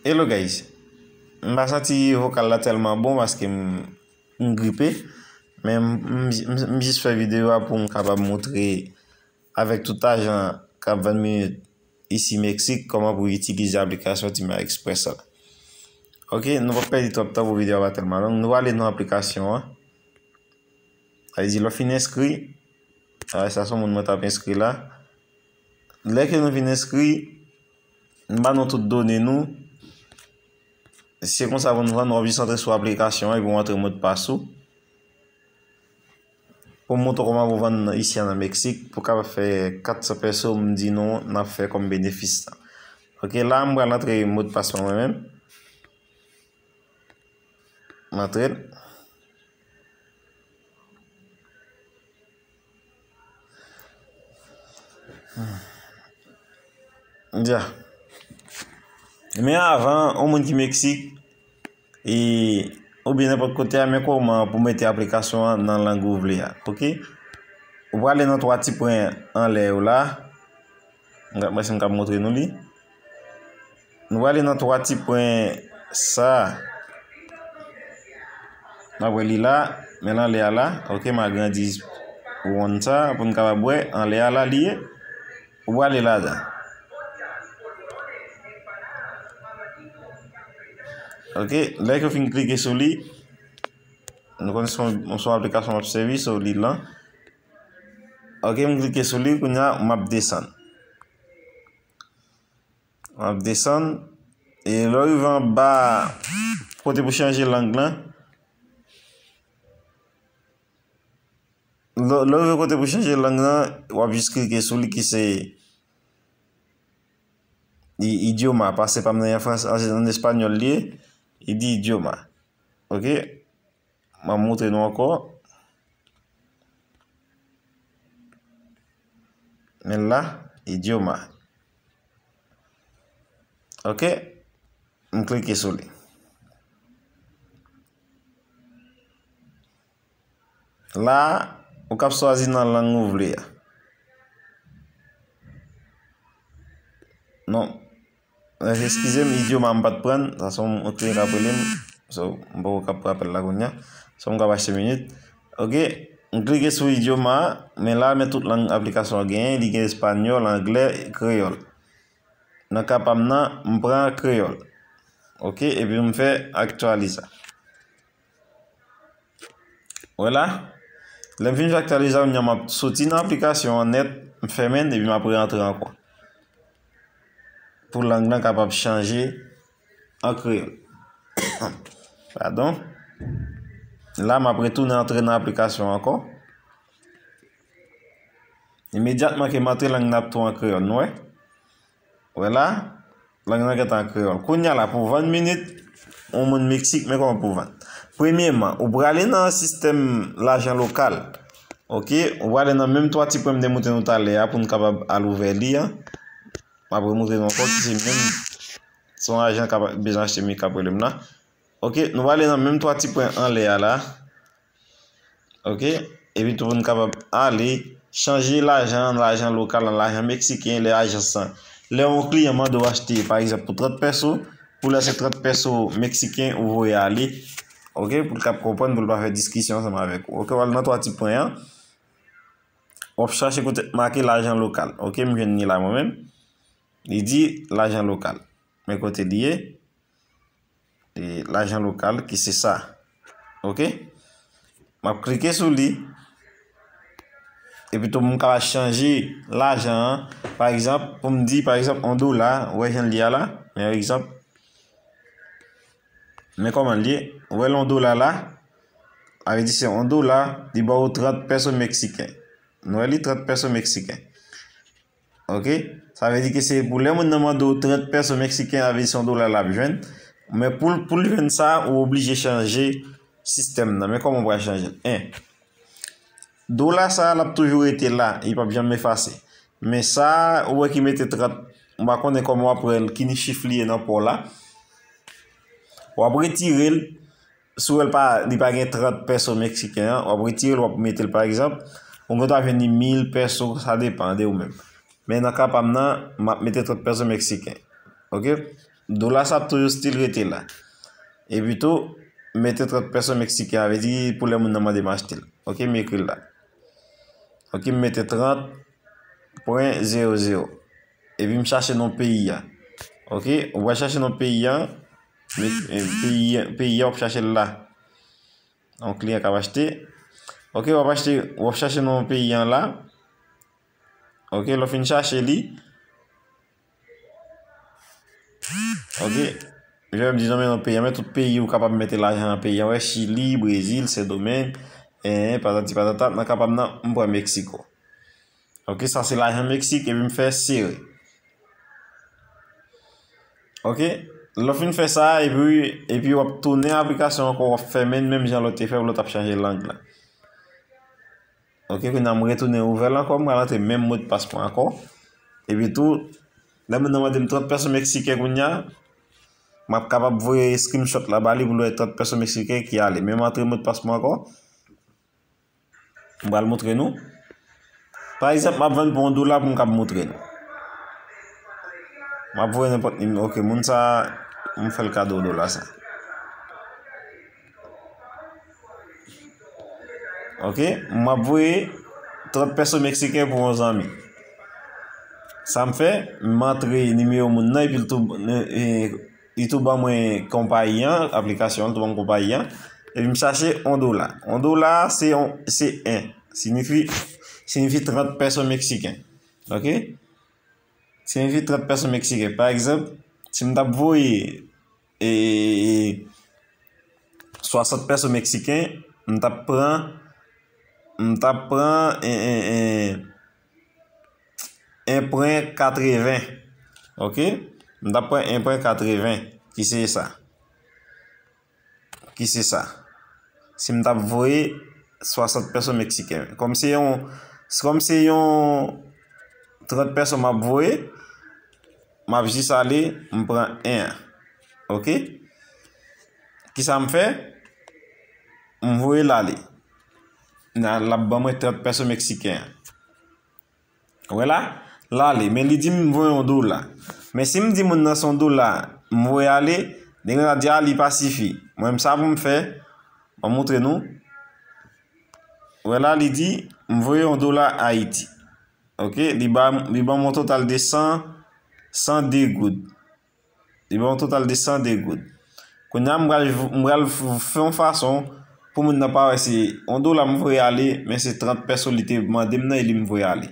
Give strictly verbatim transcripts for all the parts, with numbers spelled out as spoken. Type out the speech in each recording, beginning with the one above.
Hello guys, m pa santi vokal la tèlman bon paske m, m gripe, men m, m, m, m jis fè videyo a pou m kapab montre avèk tout ajan k ap vann minit isi Meksik kòman pou itilize aplikasyon Timer Express la. Ok, nou p ap pèdi twòp tan pou videyo a pa tèlman long. Nou ale nan aplikasyon an. Sa vle di lè w fin enskri, a, sa se yon moun mwen t ap enskri la. Lè ke nou fin enskri, nou ba nou tout done nou. Se konsa pou nou vann, w ap jis antre sou aplikasyon an epi w antre modpas ou. Pou m montre w kòman pou vann isi a nan Meksik, pou w kapab fè kat san peso, m di nou n ap fè kòm benefis la. Ok, la m pral antre modpas mwen menm. M antre l. Ya. Men avan, yon moun ki Meksik, e, oubyen nenpòt kote a, men kòman pou mete aplikasyon an nan lang ou vle a. Ok? Ou prale nan twa ti pwen anlè yo la. M ka, mwen, si m ka montre nou li. Nou prale nan twa ti pwen sa. N ap wè li la, men l anlè a la. Ok, m agrandi wonn sa pou n kapab wè anlè a la li ye. Ou prale ladan. Ok, lè ke w fin klike sou li, nou konnen se yon, se yon aplikasyon w ap sèvi, so li lan. Ok, m klike sou li, kounye a m ap desann. M ap desann. E lè w rive anba kote pou chanje lang lan, lè, lè w rive kote pou chanje lang lan, w ap jis klike sou li ki se i-, idioma, paske pa m nan an frans-, an, an espanyòl li ye, li di idioma. Ok? M ap montre nou ankò. Men la, idioma. Ok? M klike sou li. La, ou kab chwazi nan lang ou vle a. Non. Eskize m, idioma m pa t pran, sa se yon klyen k ap rele m. So, m poko kab pran apèl la kounye a. So, m kab achte minit. Ok, m klike sou idioma a, men la, men tout lang aplikasyon an genyen, li gen espanyòl, anglè, kreyòl. Nan ka pa m nan, m pran kreyòl. Ok, epi m fè aktyalize. Wè la, lè m fin fè aktyalizasyon an, m ap soti nan aplikasyon an nèt, m fèmen l, epi m ap re-antre ankò. Pou lang nan kapab chanje an kreyòl. Padon. La, m ap retounen antre nan aplikasyon an ankò. Imedyatman ke m antre, lang nan ap tou an kreyòl, nou wè? Wè la, lang nan gentan an kreyòl. Kounye a la, pou vann minit, yon moun Meksik, men kòman pou vann. Premyeman, ou prale nan sistèm lajan lokal. Ok, ou prale nan menm twa ti pwen m te montre nou talè a pou n kapab al ouvè li a. M ap remontre nou ankò ki se menm, se yon ajan k ap bezwen achte mi k ap rele m la. Ok, nou prale nan menm twa ti pwen anlè a la. Ok, epi tou pou n kapab ale chanje lajan an, lajan lokal, an lajan meksiken, lè ajans lan. Lè yon kliyan mande w achte, pa egzanp, pou trant peso, pou lè se trant peso meksiken ou voye ale. Ok, pou l kab konprann, pou l pa fè diskisyon ansanm avèk ou. Ok, w al nan twa ti pwen an. W ap chache kote make lajan lokal. Ok, m jwenn li la mwen menm. Li di lajan lokal. Men kote li ye. E lajan lokal ki se sa. Ok? M ap klike sou li. Epi tou, m kapab chanje lajan an. Pa egzanp, pou m di, pa egzanp, yon dola, ou wè jan l ye a la. Men egzanp, men kòman l ye. Ou wè l yon dola la, sa vle di se yon dola, li ba w trant peso meksiken. Nou wè li, trant peso meksiken. Ok? Sa vle di ke se pou lè moun nan mande w trant peso meksiken, sa vle di se yon dola l ap jwenn. Men pou l, pou l jwenn sa, ou oblije chanje sistèm nan. Men kòman w pral chanje l? En. Dola sa a, l ap toujou rete la, li p ap janm efase. Men sa a, ou wè ki mete trant, m pa konnen kòman w ap wè l, ki chif li ye nan pa w la. W ap retire l, si w wè l pa, li pa gen trant peso meksiken an, w ap retire l, w ap mete l, pa egzanp, ou gen dwa jwenn li mil peso, sa depann de ou menm. Men nan ka pa m nan, m ap mete trant peso meksiken. Ok? Dola sa ap toujou still rete la. Epi tou, mete trant pèso meksiken, a vle di pou lè moun nan mande m achte l. Ok, m ekri l la. Ok, m mete trant pwen zewo zewo. Epi m chache non peyi a. Ok, ou pral chache non peyi a. Peyi, peyi a, w ap chache l la. Yon kliyan k ap achte. Ok, w ap achte, w ap chache non peyi a la. Ok, lè w fin chache li. Ok, jan m di non, men non peyi a, men tout peyi ou kapab mete lajan nan peyi a, wè, Chili, Brezil, Sendomeng, en, patati patata, nan kapab nan, m pran Meksiko. Ok, sa se lajan Meksik, epi m fè sere. Ok, lè w fin fè sa, epi, epi w ap tounen aplikasyon ankò, w ap fèmen l menm jan lè w te fè l, lè w t ap chanje lang la. Ok, kounye a m retounen ouvè l ankò, m pral antre menm modpas mwen ankò. Epi tou, lè moun nan mande m trant pèso meksiken kounye a, m ap kapab voye screenshot la ba li pou l wè trant pèso meksiken ki ale. Men m antre modpas mwen ankò. M pral montre nou. Pa egzanp, m ap vann pou yon dola pou m kab montre nou. M ap voye nenpòt nimewo. Ok, moun sa, m fè l kado dola sa. Ok, m ap voye trant pèso meksiken pou yon zanmi. Sa m fè, m antre nimewo moun nan, epi l tou, e, li tou ban mwen konpayi an, aplikasyon an, li tou ban mwen konpayi an. Epi m chache yon dola. Yon dola, se yon, se en. Siyifi, siyifi trant pèso meksiken. Ok? Siyifi trant pèso meksiken. Pa egzanp, si m t ap voye, e, swasant pèso meksiken, m t ap pran, m t ap pran, e, e, e, en pwen katreven. Ok? M t ap pran en pwen katreven, ki se sa. Ki se sa. Si m t ap voye swasant pèso meksiken. Kòm se yon, kòm se yon trant pèso m ap voye, m ap jis ale, m pran en an. Ok? Kisa m fè? M voye l ale. L ap ban mwen trant pèso meksiken an. Wè la, l ale, men li di m voye yon dola. Men si m di moun nan se yon dola, m voye ale, nèg lan ap di, a, li pa sifi. Mwen menm sa pou m fè, m ap montre nou. Wè la, li di, m voye yon dola Ayiti. Ok, li ba, li ban m yon total de san, san de goud. Li ban yon total de san de goud. Kounye a, m pral, m pral f-, fè yon fason pou moun nan pa wè se yon dola m voye ale, men se trant pèso li te mande m nan e li m voye ale.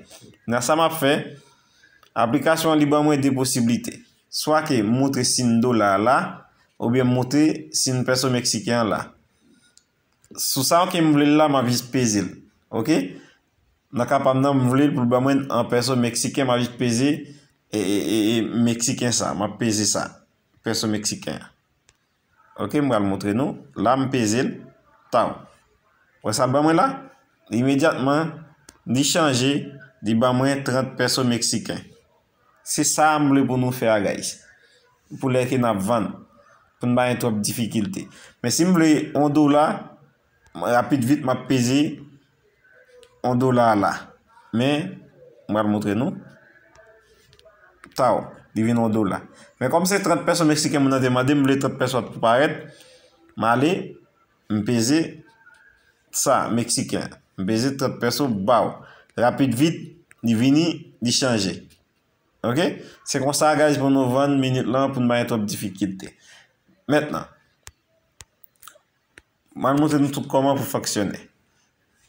Nan sa m ap fè, aplikasyon an li ban mwen de posiblite. Swa ke m montre siy dola a la, oubyen m montre siy pèso meksiken an la. Sou sa ke m vle l la, m ap jis peze l. Ok? Nan ka pa m nan, m vle l pou l ban mwen an pèso meksiken, m ap jis peze, e, e, e, e, meksiken sa, m ap peze sa, pèso meksiken an. Ok, m pral montre nou. La, m peze l. Taw. Wè sa l ban mwen la? Imedyatman, li chanje, li ban mwen trant pèso meksiken. Se sa m vle pou nou fè a, guys. Pou lè ke n ap vann. Pou n pa gen twòp difikilte. Men si m vle yon dola, rapid vit, m ap peze yon dola la. Men, m pral montre nou. Taw, li vin yon dola. Men kòm se trant pèso meksiken moun nan te mande, m vle trant pèso a tou parèt. M ale, m peze sa, meksiken. M peze trant pèso, baw. Rapid vit, li vini, li chanje. Ok? Se konsa, guys, pou nou vann minit lan, pou n pa gen twòp difikilte. Mentnan, m al montre nou tout kòman pou fonksyone.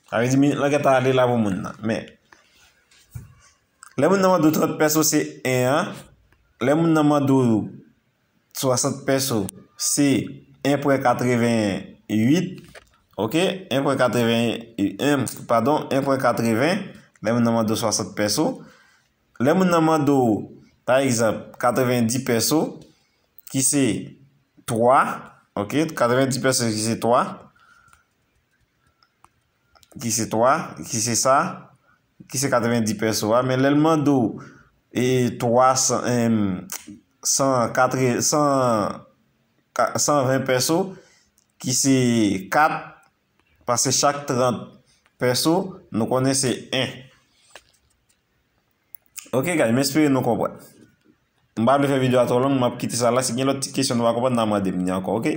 Sa vle di minit lan gentan ale la pou moun nan. Men, lè moun nan mande w trant pèso, se en an. Lè moun nan mande w swasant pèso, se en pwen katreven uit. Ok? En pwen katreven, en, padon, en pwen katreven. Lè moun nan mande w swasant pèso. Lè moun nan mande w, pa egzanp, katrevendis pèso, ki se twa, ok, katrevendis pèso ki se twa, ki se twa, ki se sa, ki se katrevendis pèso a, men lè l mande w, e, twa san, em, san katre-, san, ka-, san ven pèso, ki se kat, paske chak trant pèso, nou konnen se en. Ok, guys, m espere nou konprann. M pa vle fè videyo a twò long, m ap kite sa la. Si gen lòt ti kesyon nou pa konprann, n a mande m li ankò, oke?